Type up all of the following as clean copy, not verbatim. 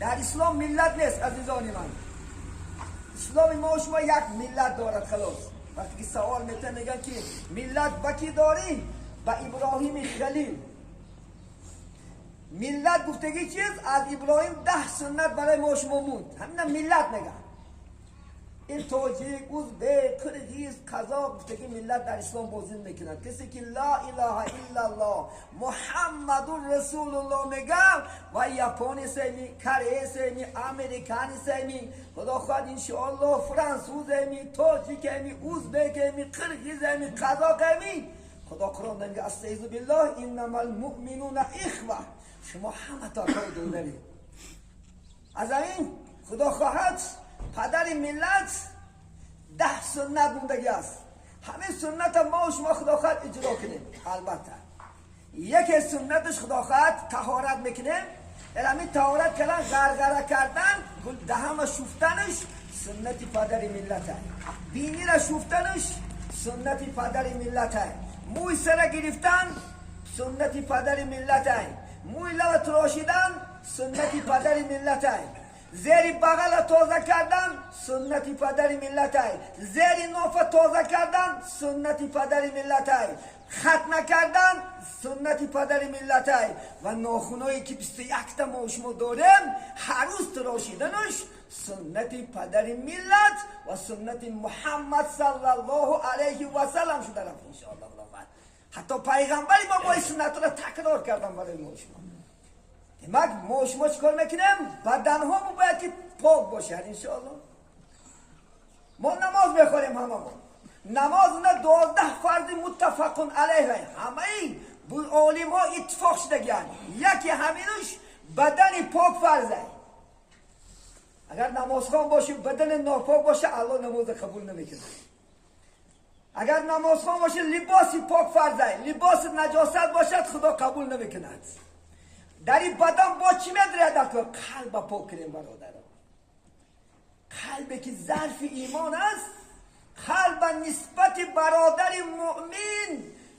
Дар ислом миллат нест, азизони ман. Исломи мо шумо як миллат дорад, халос. Вақте ки савол метан, мегӯянд ки миллат ба кӣ дорӣ? Ба Иброҳими Халил. Миллат гуфтагӣ чиз аз Иброҳим 10 суннат барои мо шумо монд. Ҳамина миллат мегӯянд. Ин тоҷик, узбек, қирғиз, қазоқ гуфтагӣ миллат дар ислом бозӣ мекунад. Касе ки ла илаҳа иллаллоҳ Муҳаммадур расулуллоҳ мегӯяд, ва японисеми, кореясеми, американисеми, худо хоҳад, иншоаллоҳ, франсуземи, тоҷикеми, узбекеми, қирғиземи, қазоқеми. Худо Қуръон мегӯяд: астаизу биллоҳ, иннамал муъминуна ихва. Шумо ҳама такои додаред. Аз ҳамин, худо хоҳад, падари миллат 10 суннат мондагӣ аст. Ҳамин сунната мо шумо, худо хоҳад, иҷро кунем. Албатта, яке суннаташ, худо хоҳад, таҳорат мекунем. Ҳамин таҳорат кардан, ғарғара кардан, даҳама шуфтанаш суннати падари миллата. Бинира шуфтанаш суннати падари миллата. Мӯй сара гирифтан суннати падари миллата. Мӯй лава тирошидан суннати падари миллата. Зери бағала тоза кардан суннати падари миллатай. Зери нофа тоза кардан суннати падари миллатай. Хатна кардан суннати падари миллатай. Ва нохуное ки 21-та мо шумо дорем, ҳар рӯз тирошиданаш суннати падари миллат ва суннати Муҳаммад саллаллоҳу алайҳи васаллам шуда рафт, иншоаллоҳ. Ҳатто пайғамбари мо бо суннатро такрор кардан барои мо шумо. Демак, мо шумо чӣ кор мекунем? Баданҳомо бояд ки пок бошад, иншоаллоҳ. Мо намоз мехонем ҳамамо. Намоз на 12 фарзи муттафақун алайҳ, ҳамаи олимҳо иттифоқ шудагианд. Яке ҳаминуш бадани пок фарзе. Агар намозхон боши, бадани нопок боша, Аллоҳ намоза қабул намекунад. Агар намозхон боши, либоси пок фарзе. Либоси наҷосат бошад, Худо қабул намекунад. Дар ин бадан бо чӣ медорад? Қалба пок кунем, бародаро. Қалбе ки зарфи имон аст, қалба нисбати бародари муъмин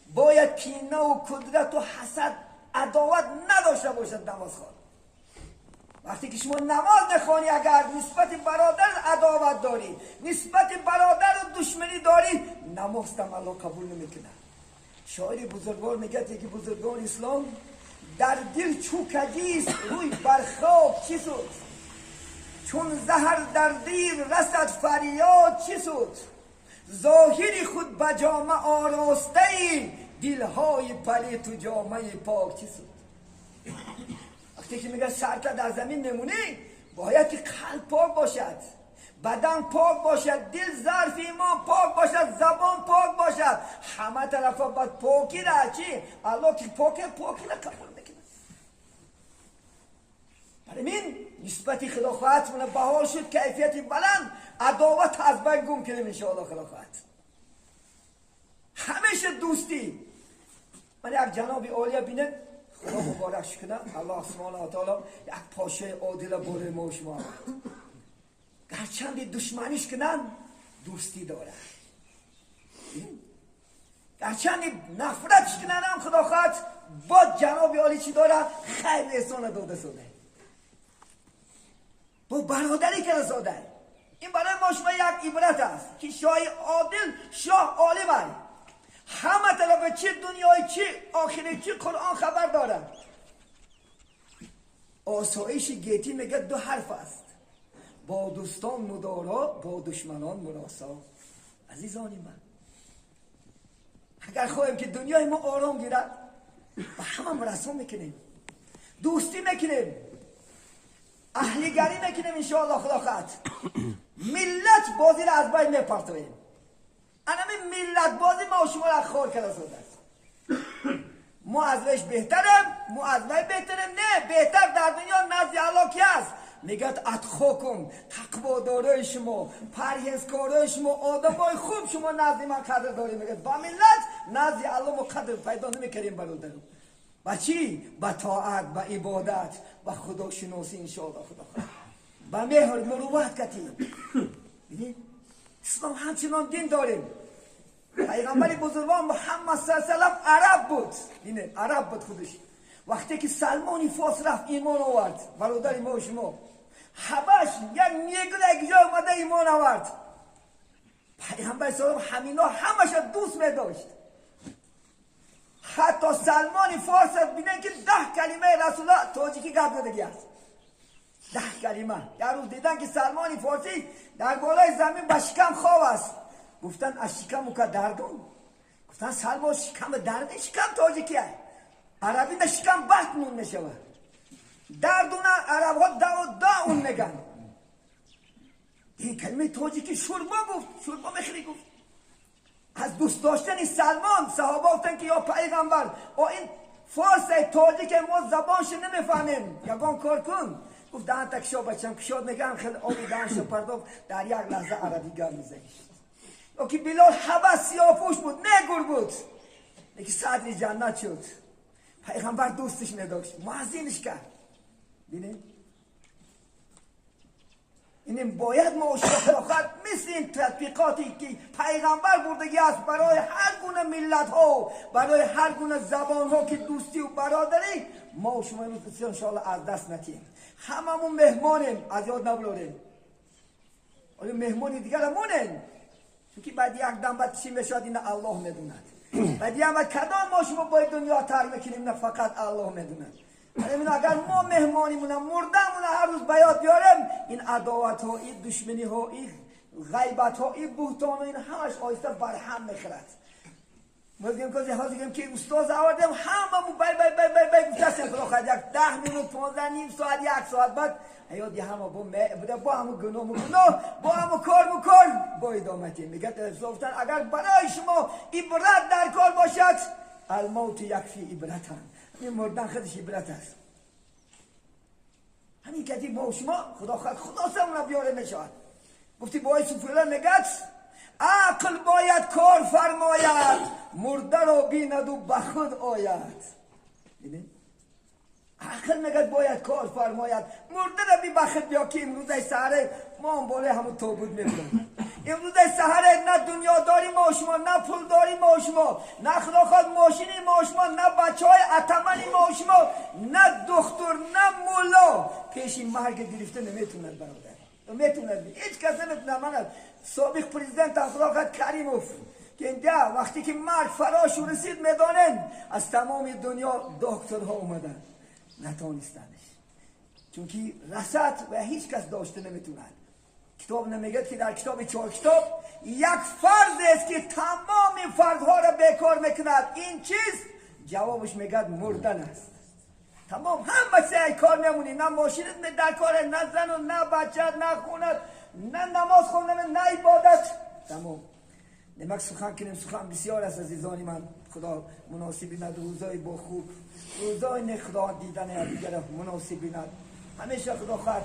бояд кинаву кудрату ҳасад, адоват надошта бошад. Намозхон, вақте ки шумо намоз мехонӣ, агар нисбати бародар адоват дорӣ, нисбати бародару душманӣ дорӣ, намозтам Аллоҳ қабул намекунад. Шоири бузургвор мегӯяд, яки бузургони ислом: дар дил чӯ кадист, рӯй бар хок чӣ суд? Чун заҳр дар дил расад, фарёд чӣ суд? Зоҳири худ ба ҷома оростаи, дилҳои палиту ҷомаи пок чӣ суд? Вақте ки мегӯяд, сарта дар замин мемонӣ, бояд ки қалб пок бошад, бадан пок бошад, дил зарфи имон пок бошад, забон пок бошад. Ҳама тарафа бад покира чи Аллоҳ ки поке, покира қабул мекунад. Барои мин нисбати худо хоҳад, мана баҳор шуд, кайфияти баланд, адоват аз байн гум кунем, иншоалло. Худо хоҳад, ҳамеша дӯстӣ. Ман як ҷаноби олия бинед, Худо муборак кунад, Аллоҳ субҳонаҳу ва таоло як подшоҳи одила бораи мо шумо овард. Гарчанде душманиш кунанд, дӯстӣ дорад. Гарчанде нафратш кунанд, худо хоҳад, бо ҷаноби олӣ чӣ дорад? Хайр эҳсона дода сода, бо бародарӣ карда сода. Ин барои мо шумо як ибрат аст, ки шоҳи одил, шоҳ олим аст, ҳама тарафа, чи дунёи, чи охири, чи Қуръон хабар дорад. Осоиши гетӣ, мегӯяд, ду ҳарф аст: бо дӯстон мудоро, бо душманон муросо. Азизони ман, агар хоҳем ки дунёи мо ором гирад, ба ҳама мурассо мекунем, дӯстӣ мекунем, аҳлигарӣ мекунем, иншоалло. Худо хоҳад, миллат бозиро аз байн мепартоем. Анами миллатбозӣ мо шуморо хор карда зодааст. Мо аз веш беҳтарем, мо аз вай беҳтарем. Не, беҳтар дар дунё назди Аллоҳ ки аст? Мегӯяд: атқокум, тақводорои шумо, парҳезкорои шумо, одамои хуб, шумо назди ман қадр дорем. Мегӯяд: ба миллат назди Аллоҳ мо қадр пайдо намекардем, бародарам. Ба чӣ? Ба тоат, ба ибодат, ба худошиносӣ, иншоалло. Худо ба меҳр мурувват катӣ. Ислом ҳамчунон дин дорем. Пайғамбари бузургвор Муҳаммад саллаллоҳу алайҳи васаллам араб буд. Бинед, араб буд худаш. وقتی که سلمانی فارس رفت ایمان آورد، برادر ما و شما حبش یک نیگر یک جای اومده ایمان آورد. پیغمبر سلام همینا همش دوست می داشت. حتی سلمان فارس بینن که 10 کلمه رسول الله تاجیکی گپ زدگی است، 10 کلمه. در روز دیدن که سلمان فارسی در بالای زمین به شکم خواب است، گفتن از شکم که دردون. گفتن سلمان شکم درد، شکم تاجیکی است، عربی در شکم بطن میشود، دردون عرب ها داون میگن. این کلمه تاجیکی شوربا گفت، شوربا میخوری گفت. از دوست داشتن سلمان صحابه گفتن که یا پیغمبر، او این فارس تاجیک ما زبانش نمیفهمیم، یگان کار کن. گفت دهن تکشا بچم کشاد میگم، خیلی آبی دهنش پرداخت، در یک لحظه عربی گپ میزنید. او که بلال حبس سیاه‌پوش بود، نگور بود، یکی صدر جنت شد. پیغمبر دوستش میداشت، معظمش کرد. ببینید این باید ما شفاقت مثل این تطبیقاتی که پیغمبر بردگی است برای هر گونه ملت ها، برای هر گونه زبان ها که دوستی و برادری، ما و شما امروز انشاءالله از دست ندیم. هممون مهمانیم، از یاد نبریم. آیا مهمانی دیگر مونن؟ چون که بعد یک دم بعد چی میشد این الله میدوند. بعد یک بعد کدام ما شما باید دنیا ترک میکنیم، نه فقط الله میدوند. یعنی اگر ما مهمانیمون مردمون هر روز بیاد بیاریم، این عداوت ها، این دشمنی ها، این غیبت ها، این بهتان ها، این همش آیسته بر هم میخورد. ما میگیم که حاضر که استاد آوردیم هممون بای بای بای بای بای گفتیم خدا خیر، یک 10 دقیقه 15 نیم ساعت یک ساعت بعد ایاد همه با بوده با همون گناه گناه با همون کار کار با ادامه میگه. گفتن اگر برای شما عبرت در کار باشد، الموت یکفی عبرتن، این مردن خودش عبرت است. همین که ما شما خدا خدا خدا سمون بیاره میشود. گفتی با سوفیلا میگه عقل باید کار فرماید، مرده را بیند و به خود آید. دیدین؟ عقل میگه باید کار فرماید، مرده را بی به خود بیا که امروز سحر ما هم بالای همون تابوت میبریم. امروز سحر نه دنیا داریم ما شما، نه پول داریم ما شما، نه خدا خواد ماشینی ما شما، نه بچه های اتمنی ما شما، نه دکتر نه مولا پیش این مرگ گرفته نمیتوند برادر، نمیتوند، هیچ کس نمیتونه. من سابق پرزیدنت اخلاقت کریموف که اینجا وقتی که مرگ فراش رسید میدانن از تمام دنیا دکترها اومدن، نتانستنش، چون که رسد و هیچ کس داشته نمیتوند. کتاب نمیگه که در کتاب 4 کتاب یک فرض است که تمام فرضها را بیکار میکند. این چیز جوابش میگه مردن است. تمام همه چیز کار میمونی، نه ماشینت در کار، نه زن و نه بچه، نه خونه، نه نماز خوندن، نه عبادت. تمام. نمک سخن کنیم، سخن بسیار است عزیزانی من. خدا مناسب بیند روزای با خوب، روزای نه خدا دیدن دیگر مناسب بیند. همیشه خدا خواهد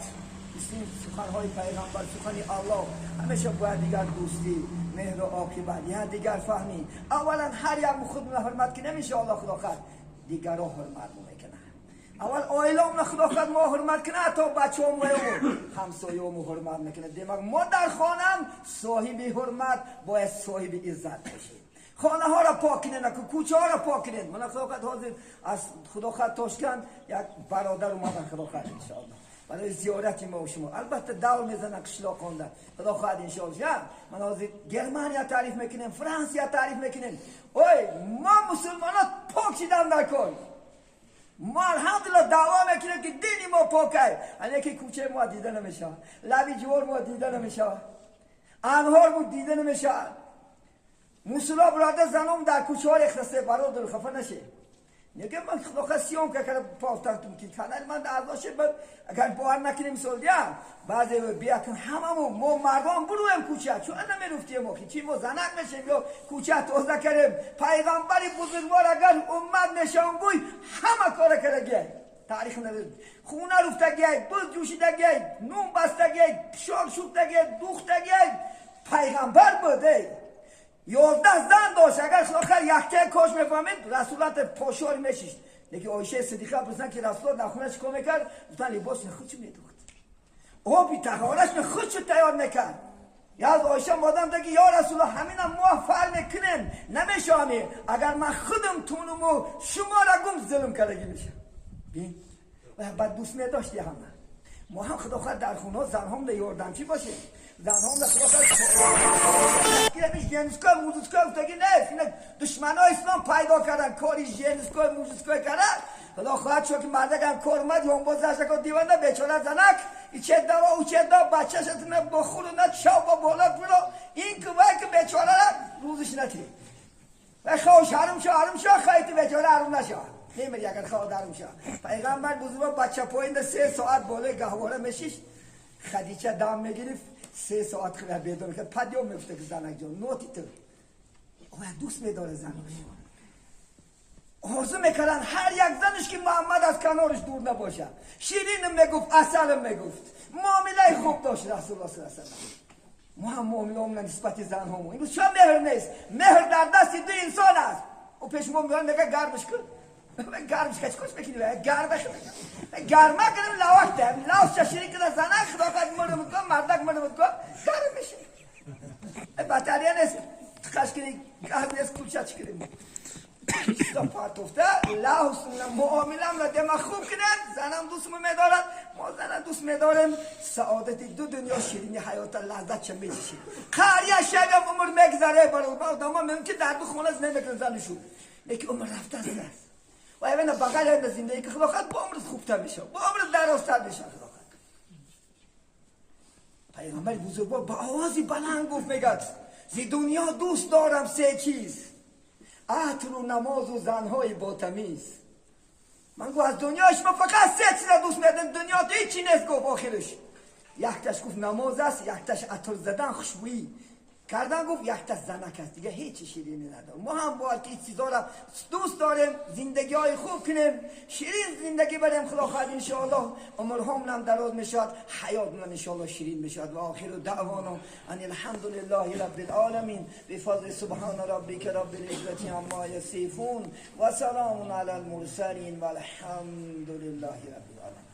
سخنهای پیغمبر، سخنی الله، همیشه باید دیگر دوستی، مهر و عاقبت، یا دیگر فهمی. اولا هر یک خود حرمت کنیم ان شاء الله خدا خواهد دیگرها حرمت میکنه. اول عائله‌مون خدا خواهد ما حرمت کنه تا بچه‌هامون همسایه‌مون حرمت میکنه. دماغ ما در خانم صاحب حرمت باید صاحب عزت باشیم. خانه ها را پاک کنین، کوچه ها را پاک کنین. من خدا خواهد حاضر از خدا خواهد تاشکند یک برادر اومدن خدا خواهد ان شاء الله برای زیارت ما و شما. البته دور میزنن قشلاق خونده خدا خواهد ان شاء الله. من حاضر گرمانیا تعریف میکنیم، فرانسیا تعریف میکنیم. اوی ما مسلمان ها پاک شدن در کار. ما الحمدلله دعوا میکنیم که دین ما پاکه، یعنی که کوچه ما دیده نمیشه، لبی جوار ما دیده نمیشه، انهار ما دیده نمیشه. موسولا برادر زنم در کوچه ها ریخته، برادر خفه نشه. میگه من خدا خواست سیام که کرد پافتم که کانال من ارزاشه. اگر باور نکنیم سال دیگه بعضی بیا کن هممون ما مردم برویم کوچه، چون نمیرفتیم ما چی ما زنک میشیم یا کوچه تازه کردیم. پیغمبر بزرگوار اگر امت نشانگوی همه کار کرده، تاریخ نداره. خونه رفتگی، بز جوشیدگی، نون بستگی، پشاک شوختگی، دوختگی، پیغمبر بوده. 11 زن داشت. اگر خدا خیر یکته کاش میفهمید رسولت پاشار میشیشت. لیکن عایشه صدیقه پرسیدن که رسول در خونه چیکار میکرد؟ گفتن لباس خودش میدوخت، آبی طهارش خودش تیار میکرد. یا از عایشه مادم دیگه یا رسول الله همینم ما فعل میکنیم نمیشامی، اگر من خودم تونم و شما را گم ظلم کردگی میشه. ببین بعد دوست نداشتی همه. ما هم خدا خواهد در خونه زن هم ده یاردمچی باشیم. زن هم ده خدا خواهد که женской мужской گفتگی نیست. اینا دشمنای اسلام پیدا کردن کاری женской мужской کردن. خدا خواهد شد که مردک هم کار اومد یون باز زشک دیوانه بیچاره زنک ایچه دوا اوچه دا بچه‌ش نه بخور نه چاو با بالا برو این که وای که بیچاره روزش نتی و خوش حرم شو حرم شو خایتی بیچاره حرم نشو نمیری اگر خواه درم شو. پیغمبر بزرگ بچه پایین 3 ساعت بالای گهواره میشیش خدیجه دم میگرفت 3 ساعت خدا بیدار میکرد پدیو میفته که زنک جان نوتی تو دوست میداره زنش. آرزو میکردن هر یک زنش که محمد از کنارش دور نباشه. شیرین میگفت، عسل میگفت، معامله خوب داشت رسول الله صلی الله علیه و سلم. ما هم معامله همون نسبت زن همون. این چه مهر نیست؟ مهر در دست دو انسان است. او پیش ما میگن میگه گرمش کن. گرمش کن چیکارش میکنی؟ گرمش گرمه کنیم لواک ده. لاوس شیرین کنه زنک خدا قد مردم کن مردک مردم کن گرم میشه. بطاریه نیست. تخش کنی گرم نیست کوچه چیکنیم. پرتوفته لاوس معاملم را دم خوب کنم زنم دوست میدارد ما زنم دوست میداریم سعادت دو دنیا شیرینی حیات لذت چه میچشیم قریه شب عمر میگذره برای آدم میگن که در دو خونه نمیکنن زنشون لیکن عمر رفته است و اینا بغل زندگی که خدا خواهد با عمر خوبتر میشه با عمر درازتر میشه. خدا خواهد پیغمبر بزرگوار با آوازی بلند گفت میگه ز دنیا دوست دارم 3 چیز عطر و نماز و زنهای با تمیز. من گفت از دنیا شما فقط 3 چیز دوست میدم دنیا تو هیچی نیست. گفت آخرش یکتاش گفت نماز است، یکتاش عطر زدن خوشبویی کردن، گفت یکتاش زنک است، دیگه هیچ شیرینی نداره. ما هم باید که این چیزا را دوست داریم زندگی های خوب کنیم شیرین زندگی بریم. خدا خواهد انشاءالله عمرهامون هم دراز میشد حیاتمون انشاءالله شیرین میشد. و آخر دعوانا ان الحمد لله رب العالمین بفضل سبحان ربک رب العزة عما یصفون و سلام علی المرسلین والحمد لله رب العالمین.